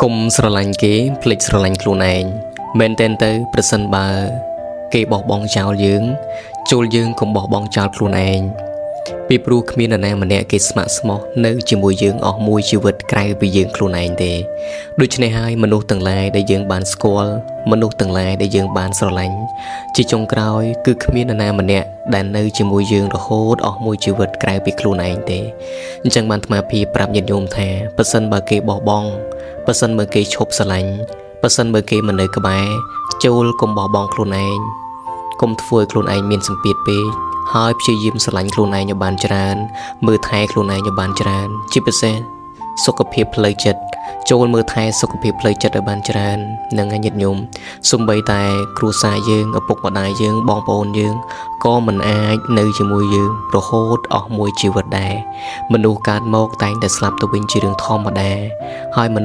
កុំស្រឡាញ់គេភ្លេចស្រឡាញ់ខ្លួនឯងមែនតែនទៅប្រសិនបើ គេបោះបង់ចោលយើងចូលយើងកុំបោះបង់ចោលខ្លួនឯងពីព្រោះគ្មាននរណាម្នាក់គេស្ម័គ្រស្មោះនៅជាមួយយើងអស់មួយជីវិតក្រៅពីយើងខ្លួនឯងទេដូច្នេះហើយមនុស្សទាំងឡាយដែលយើងបានស្គាល់មនុស្សទាំងឡាយដែលយើងបានស្រឡាញ់ជាចុងក្រោយគឺគ្មាននរណាម្នាក់ដែលនៅជាមួយយើងរហូតអស់មួយជីវិតក្រៅពីខ្លួនឯងទេអញ្ចឹងបានអាត្មាភាពប្រាប់ញាតិញោមថាប្រសិនបើគេបោះបង់ប្រសិនបើគេឈប់ស្រឡាញ់ប្រសិនបើគេមិននៅក្បែរចូលកុំបោះបង់ខ្លួនឯង កុំធ្វើឲ្យខ្លួនឯងមានសម្ពាធពេកហើយព្យាយាមស្រឡាញ់ខ្លួនឯងឲ្យបានច្រើនមើលថែខ្លួនឯងឲ្យបានច្រើនជាពិសេសសុខភាពផ្លូវចិត្តចូលមើលថែសុខភាពផ្លូវចិត្តឲ្យបានច្រើននឹងឲ្យញាតិញោមសំបីតែគ្រួសារយើងឪពុកម្ដាយយើងបងប្អូនយើងក៏មិនអាចនៅជាមួយយើងរហូតអស់មួយជីវិតដែរមនុស្សកើតមកតែងតែស្លាប់ទៅវិញជារឿងធម្មតាហើយមនុស្ស